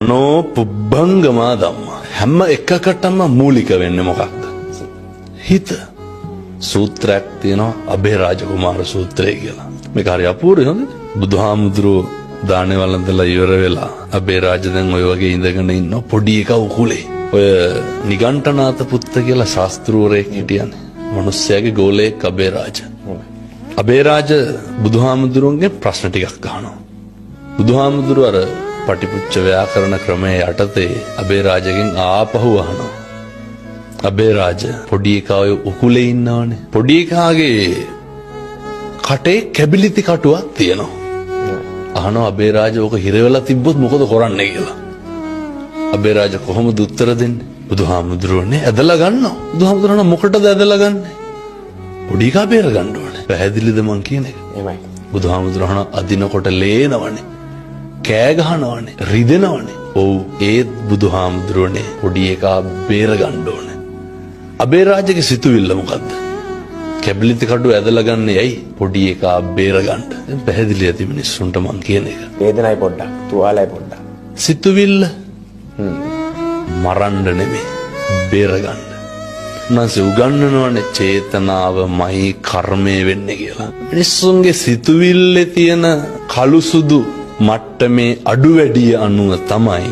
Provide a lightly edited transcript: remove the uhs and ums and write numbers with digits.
මනෝ පුබ්බංගමා ධම්මා. හැම එකකටම මූලික වෙන්නේ මොකක්ද? හිත. සූත්‍රයක් තියෙනවා අබේරාජ කුමාර සූත්‍රය කියලා. මේක හරි අපූර්වයි හොඳද? බුදුහාමුදුරුවෝ දානේ වළඳලා ඉවර වෙලා අබේරාජ දැන් ඔය වගේ ඉඳගෙන ඉන්න පොඩි එකා උකුලේ. ඔය නිගණ්ඨනාත පුත්ත කියලා ශාස්ත්‍රූවරයෙක් හිටියනේ. මනුස්සයාගේ ගෝලයෙක් අබේරාජ. අබේරාජ බුදුහාමුදුරුවන්ගෙන් ප්‍රශ්න ටිකක් අහනවා. බුදුහාමුදුරුවෝ අර පටිපුච්ච ව්‍යාකරණ ක්‍රමයේ යටතේ අබේරාජගෙන් ආපහු අහනවා. අබේරාජ, පොඩි එකා ඔය උකුලේ ඉන්නවනේ. පොඩි එකාගේ කටේ කැබිලිති කටුවක් තියෙනවා. අහනවා අබේරාජ, ඕක හිර වෙලා තිබ්බොත් මොකද කරන්නේ කියලා. අබේරාජ කොහොමද උත්තර දෙන්නේ? බුදුහාමුදුරුවනේ ඇදලා ගන්නවා. බුදුහාමුදුරුවෝ මොකටද ඇදලා ගන්නෙ? පොඩි එකා බේර ගන්න ඕනේ. පැහැදිලිද මං කියන එක? එහෙමයි. බුදුහාමුදුරුවෝ අදිනකොට ලේනවනේ. කෑ ගහනවනේ, රිදෙනවනේ. ඔව්, ඒත් බුදුහාමුදුරුවනේ පොඩි එකා බේර ගන්න ඕනේ. අබේරාජගේ සිතුවිල්ල මොකද්ද? කැබිලිති කඩුව ඇදලා ගන්න ඇයි? පොඩි එකා බේර ගන්න. දැන් පැහැදිලි ඇති මිනිස්සුන්ට මං කියන එක. වේදනයි පොඩ්ඩක්, තුවාලයි පොඩ්ඩක්. සිතුවිල්ල මරන්න නෙමෙයි, බේර ගන්න. උන්වහන්සේ උගන්වනවනේ චේතනාවමයි කර්මය වෙන්නේ කියලා. මිනිස්සුන්ගේ සිතුවිල්ලේ තියෙන කළු සුදු මට්ටමේ අඩු වැඩිය අනුව තමයි